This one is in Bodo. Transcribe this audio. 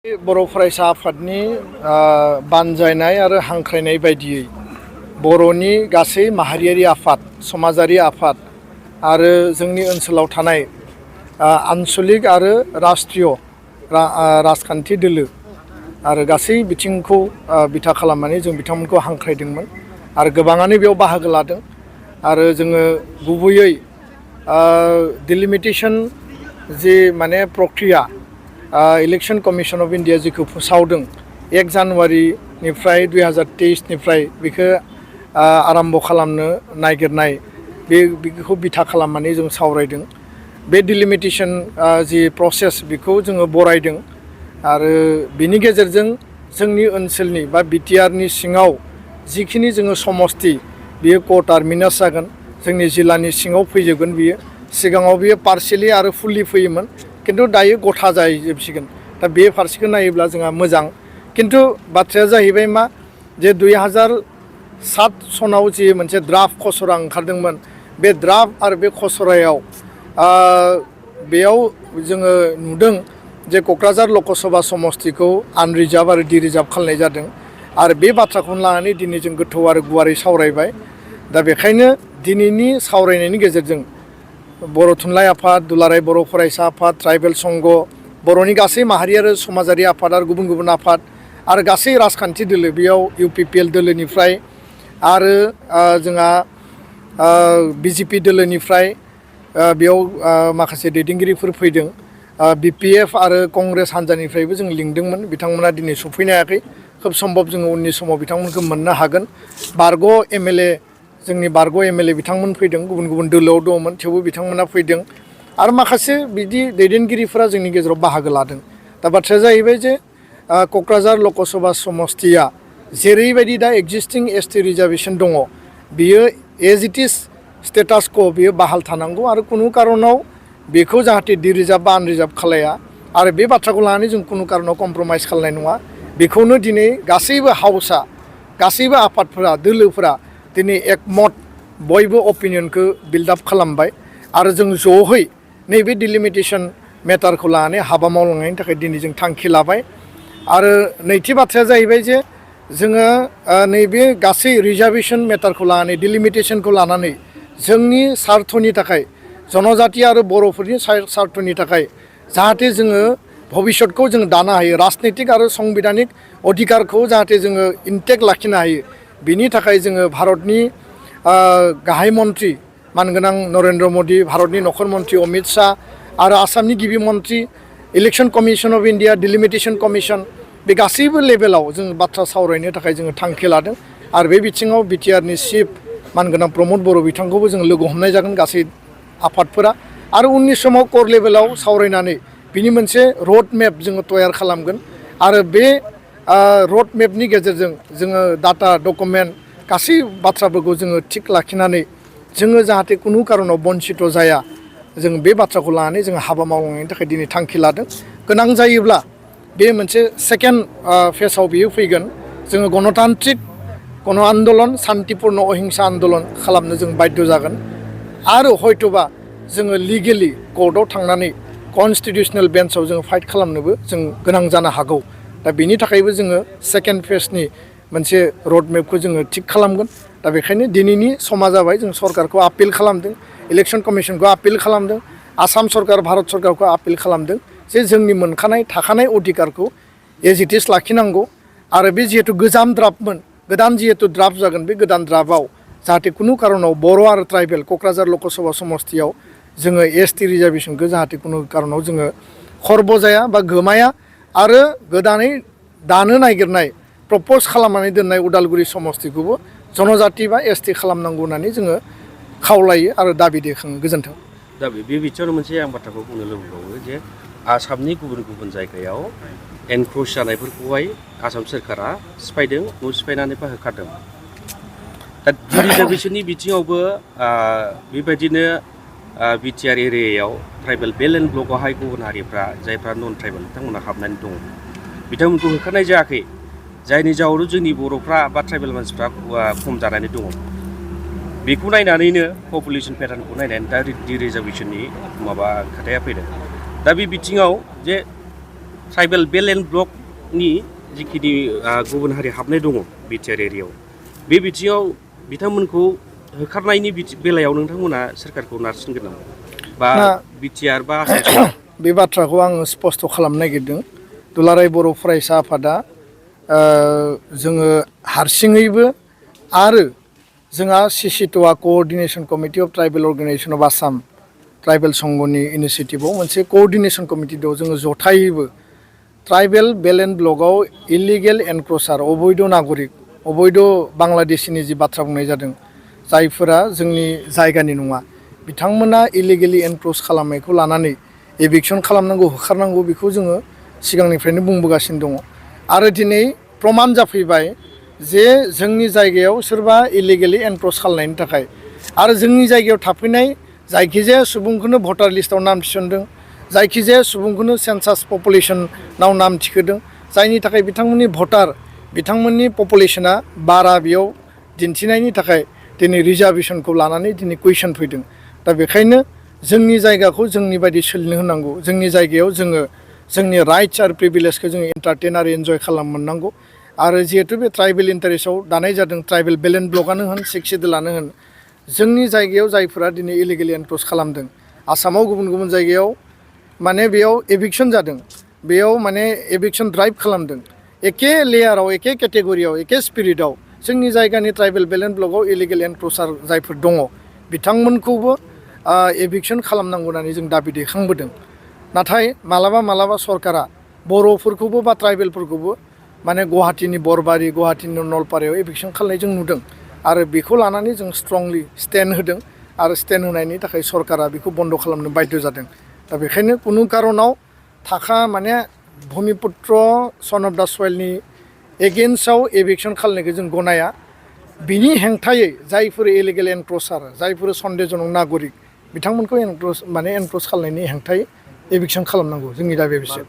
बर' फरायसा आफादनि बानजायनाय आरो हांख्रायनाय बायदियै बर'नि गासै माहारियारि आफाद समाजारि आफाद आरो जोंनि ओनसोलाव थानाय आनसलिक आरो राष्ट्रीय राजखान्थि दोलो आरो गासै बिथिंखौ बिथा खालामनानै जों बिथांमोनखौ हांख्रायदोंमोन आरो गोबाङानो बेयाव बाहागो लादों आरो जोङो गुबैयै डिलिमिटेसन जि माने प्रक्रिया इलेक्शन कमिशन अफ इन्डिया जिखौ फोसावदों 1 जानुवारिनिफ्राय 2023निफ्राय बेखौ आरम्भ खालामनो नागिरनाय बेखौ बिथा खालामनानै जों सावरायदों बे डिलिमिटेसन जि प्रसेस बेखौ जोङो बरायदों आरो बिनि गेजेरजों जोंनि ओनसोलनि बा बिटिआरनि सिङाव जिखिनि जोङो समस्ति बियो क-टार्मिनास जागोन जोंनि जिल्लानि सिङाव फैजोबगोन बियो सिगाङाव बियो पार्शियेलि आरो फुल्लि फैयोमोन किन्तु दायो गथा जाजोबसिगोन दा बे फारसेखौ नायोब्ला जोंहा मोजां किन्तु बाथ्राया जाहैबाय मा जे 2007 सनाव जि मोनसे ड्राफ्ट खसरा ओंखारदोंमोन बे ड्राफ्ट आरो बे खसरायाव बेयाव जोङो नुदों जे क'क्राझार लकसभा समस्तिखौ आनरिजार्भ आरो डिरिजार्भ खालामनाय जादों आरो बे बाथ्राखौनो लानानै दिनै जों गोथौ आरो गुवारै सावरायबाय दा बेखायनो दिनैनि सावरायनायनि गेजेरजों बर' थुनलाइ आफाद दुलाराय बर' फरायसा आफाद ट्राइबेल संघ बर'नि गासै माहारि आरो समाजारि आफाद आरो गुबुन गुबुन आफाद आरो गासै राजखान्थि दोलो बेयाव इउपिपिएल दोलोनिफ्राय आरो जोंहा बिजेपि दोलोनिफ्राय बेयाव माखासे दैदेनगिरिफोर फैदों बिपिएफ आरो कंग्रेस हान्जानिफ्रायबो जों लिंदोंमोन बिथांमोना दिनै सफैनो हायाखै खोब सम्भब जोङो उननि समाव बिथांमोनखौ मोननो हागोन बारग' एमएलए जोंनि बारग' एमएलए बिथांमोन फैदों गुबुन गुबुन दोलोआव दङमोन थेवबो बिथांमोना फैदों आरो माखासे बिदि दैदेनगिरिफोरा जोंनि गेजेराव बाहागो लादों दा बाथ्राया जाहैबाय जे क'क्राझार लकसभा समस्तिया जेरैबायदि दा एक्जिस्टिं एसटि रिजार्भेसन दङ बियो एज इट इज स्टेटास क' बियो बाहाल थानांगौ आरो खुनु कारनाव बेखौ जाहाथे डिरिजार्भ बा आनरिजार्भ खालाया आरो बे बाथ्राखौ लानानै जों खुनु कारनाव कमप्रमाइस खालामनाय नङा बेखौनो दिनै गासैबो हाउसआ गासैबो आफादफोरा दोलोफोरा दिनै एकमत बयबो अपिनियनखौ बिल्डआप खालामबाय आरो जों ज'है नैबे डिलिमिटेसन मेटारखौ लानानै हाबा मावलांनायनि थाखाय दिनै जों थांखि लाबाय आरो नैथि बाथ्राया जाहैबाय जे जोङो नैबे गासै रिजार्भेसन मेटारखौ लानानै डिलिमिटेसनखौ लानानै जोंनि सार्थनि थाखाय जनजाति आरो बर'फोरनि सार्थनि थाखाय जाहाथे जोङो भबिष्यतखौ जों दानो हायो राजनितिक आरो संबिधानिक अधिकारखौ जाहाथे जोङो इन्टेक्ट लाखिनो हायो बिनि थाखाय जोङो भारतनि गाहाय मन्त्रि मानगोनां नरेन्द्र मदि भारतनि नखर मन्त्रि अमित शाह आरो आसामनि गिबि मन्त्रि election commission of India delimitation commission बे गासैबो लेभेलाव जों बाथ्रा सावरायनो थाखाय जोङो थांखि लादों आरो बे बिथिङाव बिटिआरनि चिफ मानगोनां प्रमद बर' बिथांखौबो जों लोगो हमनाय जागोन गासै आफादफोरा आरो उननि समाव कर लेभेलाव सावरायनानै बिनि मोनसे रड मेप जोङो तयार खालामगोन आरो बे रड मेपनि गेजेरजों जोङो डाटा डकुमेन्ट गासै बाथ्राफोरखौ जोङो थिग लाखिनानै जोङो जाहाथे खुनु कारनाव बन्सित जाया जों बे बाथ्राखौ लानानै जोङो हाबा मावलांनायनि थाखाय दिनै थांखि लादों गोनां जायोब्ला बे मोनसे सेकेन्ड फेजआव बियो फैगोन जोङो गणतान्त्रिक गण आन्दलन शान्तिपुर्ण अहिंसा आन्दलन खालामनो जों बाध्य जागोन आरो हयथ'बा जोङो लिगेलि कर्टआव थांनानै कनस्टिटिउसनेल बेन्चआव जोङो फाइट खालामनोबो जों गोनां जानो हागौ दा बेनि थाखायबो जोङो सेकेन्ड फेजनि मोनसे रड मेपखौ जोङो थिग खालामगोन दा बेखायनो दिनैनि समा जाबाय जों सरकारखौ आपिल खालामदों इलेक्शन कमिशनखौ आपिल खालामदों आसाम सरकार भारत सरकारखौ आपिल खालामदों जे जोंनि मोनखानाय थाखानाय अधिकारखौ एज इट इज लाखिनांगौ आरो बे जिहेतु गोजाम ड्राफ्टमोन गोदान जिहेतु ड्राफ्ट जागोन बे गोदान ड्राफ्टआव जाहाथे खुनु कारनाव बर' आरो ट्राइबेल क'क्राझार लकसभा समस्तियाव जोङो एसटि रिजार्भेसनखौ जाहाथे खुनु कारनाव जोङो खर्ब जाया बा गोमाया आरो गोदानै दानो नागिरनाय प्रप'ज खालामनानै दोननाय उदालगुरि समस्तिखौबो जनजाति बा एसटि खालामनांगौ होननानै जोङो खावलायो आरो दाबि दैखाङो गोजोन्थों दा बे बिथिङावनो मोनसे आं बाथ्राखौ बुंनो लुबैबावो जे आसामनि गुबुन गुबुन जायगायाव एनक्र'च जानायफोरखौहाय आसाम सोरखारा सिफायदों न' सिफायनानै बा होखारदों दा रिजार्भेसननि बिथिङावबो बेबायदिनो बिटिआर एरियायाव ट्राइबेल बेल्ट एन्ड ब्लकआवहाय गुबुन हारिफ्रा जायफ्रा नन ट्राइबेल बिथांमोना हाबनानै दङ बिथांमोनखौ होखारनाय जायाखै जायनि जाउनाव जोंनि बर'फ्रा बा ट्राइबेल मानसिफ्रा खम जानानै दङ बेखौ नायनानैनो पपुलेसन पेटार्नखौ नायनानै दा रिजार्भेसननि माबा खोथाया फैदों दा बे बिथिङाव जे ट्राइबेल बेल एन्ड ब्लकनि जिखिनि गुबुन हारि हाबनाय दङ बिटिआर एरियायाव बे बिथिङाव बिथांमोनखौ होखारनायनि बेलायाव नोंथांमोना सोरखारखौ नारसिनगोन नामा बा बिटिआर बा आसाम सरकार बे बाथ्राखौ आङो स्पष्ट खालामनो नागिरदों दुलाराय बर' फरायसा आफादा जोङो हारसिङैबो आरो जोंहा सिसिट'आ coordination committee of tribal organisation of Assam tribal संघनि इनिसियेटिभआव मोनसे क'अर्डिनेसन कमिटि दं जोङो जथायैबो ट्राइबेल बेल एन्ड ब्लकआव इलिगेल एनक्रचार अबैध नागरिक अबैध बांलादेशिनि जि बाथ्रा बुंनाय जादों जायफोरा जोंनि जायगानि नङा बिथांमोना इलिगेलि एनक्रच खालामनायखौ लानानै एभिक्सन खालामनांगौ होखारनांगौ बेखौ जोङो सिगांनिफ्रायनो बुंबोगासिनो दङ आरो दिनै प्रमान जाफैबाय जे जोंनि जायगायाव सोरबा इलिगेलि एनक्रच खालामनायनि थाखाय आरो जोंनि जायगायाव थाफैनाय जायखिजाया सुबुंखौनो भटार लिस्टआव नाम थिसनदों जायखिजाया सुबुंखौनो सेन्सास पपुलेसनाव नाम थिखोदों जायनि थाखाय बिथांमोननि भटार बिथांमोननि पपुलेसना बारा बेयाव दिन्थिनायनि थाखाय दिनै रिजार्भेसनखौ लानानै दिनै कुइसन फैदों दा बेखायनो जोंनि जायगाखौ जोंनि बायदि सोलिनो होनांगौ जोंनि जायगायाव जोङो जोंनि राइट्स आरो प्रिभिलेजखौ जोङो एन्टारटेन आरो एन्जय खालाम मोननांगौ आरो जिहेतु बे ट्राइबेल इन्टारेस्टआव दानाय जादों ट्राइबेल बेल एन्ड ब्लकआनो होन सिक्स सेडुलानो होन जोंनि जायगायाव जायफोरा दिनै इलिगेलि एनक्रच खालामदों आसामाव गुबुन गुबुन जायगायाव माने बेयाव एभिक्सन जादों बेयाव माने एभिक्सन ड्राइभ खालामदों एखे लेयाराव एखे केटेगरियाव एखे स्पिरिटआव जोंनि जायगानि ट्राइबेल बेल एन्ड ब्लकआव इलिगेल एनक्रचार जायफोर दङ बिथांमोनखौबो एभिक्सन खालामनांगौ होननानै जों दाबि दैखांबोदों नाथाय मालाबा सरकारा बर'फोरखौबो बा ट्राइबेलफोरखौबो माने गुवाहाटीनि बरबारि गुवाहाटीनि नलपारायाव एभिक्सन खालामनाय जों नुदों आरो बेखौ लानानै जों स्ट्रंलि स्टेन्ड होदों आरो स्टेन्ड होनायनि थाखाय सरकारा बेखौ बन्द खालामनो बाध्य जादों दा बेखायनो कुनु कारनाव थाखा माने भुमिपुत्र सन अफ दा सयलनि एगेन्स्टआव एभिक्सन खालामनायखौ जों गनाया बिनि हेंथायै जायफोर इलिगेल एनक्रचार जायफोर सन्देहजनक नागरिक बिथांमोनखौ एनक्रच खालामनायनि हेंथायै एभिक्सन खालामनांगौ जोंनि दाबिया बिसोर